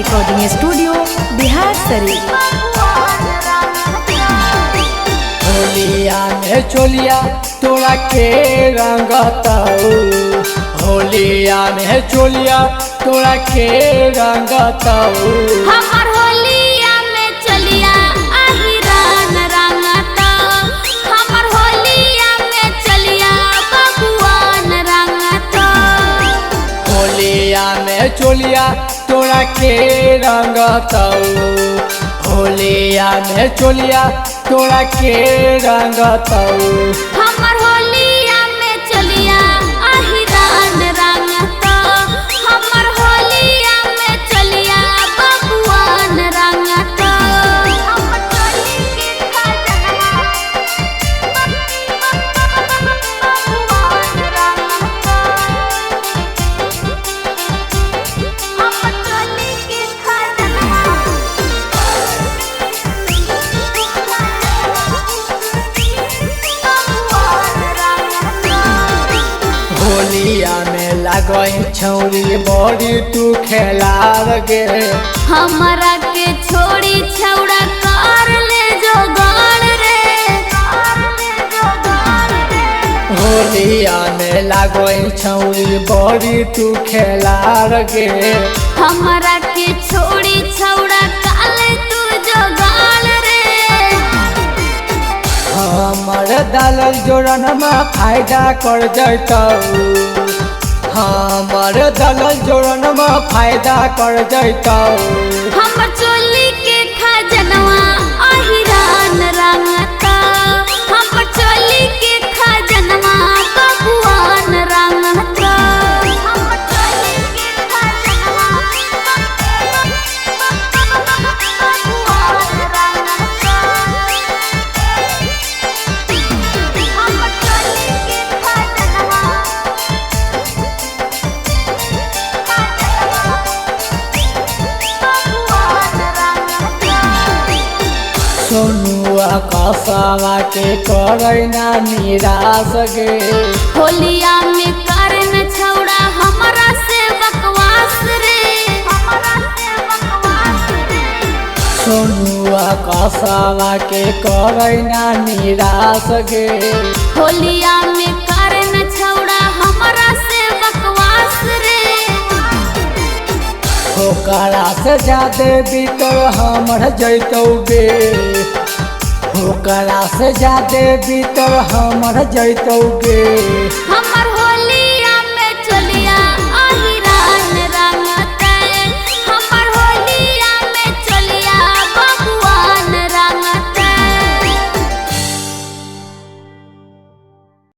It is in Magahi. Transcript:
Recording studio Bihar Sharif. होलिया में चोलिया तोरा के रंगतऊ, होलिया में चोलिया तोरा के रंगतऊ। हमर होलिया में चोलिया अहिरान रंगता, हमर होलिया में चोलिया बबुआन रंगता। होलिया में चोलिया तोरा के रंगतऊ, होलिया में चोलिया तोरा के रंगतऊ। हमर होलिया में चोलिया अहिरान रंगता, हमर होलिया में चोलिया बबुआन रंगता। हमर चोली के खजनवा बबुआन रंगता, हमर चोली के खजनवा होलिया में लागई छौरी बड़ी तू खेलार गे, हमरा के छोड़ी छौड़ा कर ले जोगाड़ रे। होलिया में लागई छौरी बड़ी तू खेलार गे, हमरा के छोड़ी छौड़ा काले तू जोगाड़ रे। हमर दालल जोड़नमा फायदा कर जैतौ, हमर दालल जोड़नमा फायदा कर जैतौ। हमर चोली के खजनवा अहिरान रंगता, हमर चोली के खजनवा बबुआन रंगता। हमर चोली के खजनवा बबुआन रंगता, हमर चोली के खजनवा सोनुआ कसवा के करै ना निराश गे, होलिया में करन छौड़ा हमरा से बकवास रे। हमरा से बकवास रे। सोनुआ कसवा के करै ना निराश गे, होलिया में करन छौड़ा हमरा से बकवास रे। ओकरा से जादे भीतर हमर जैतौ गे, ओकरा से जादे भीतर हमर जैतौ गे। हमर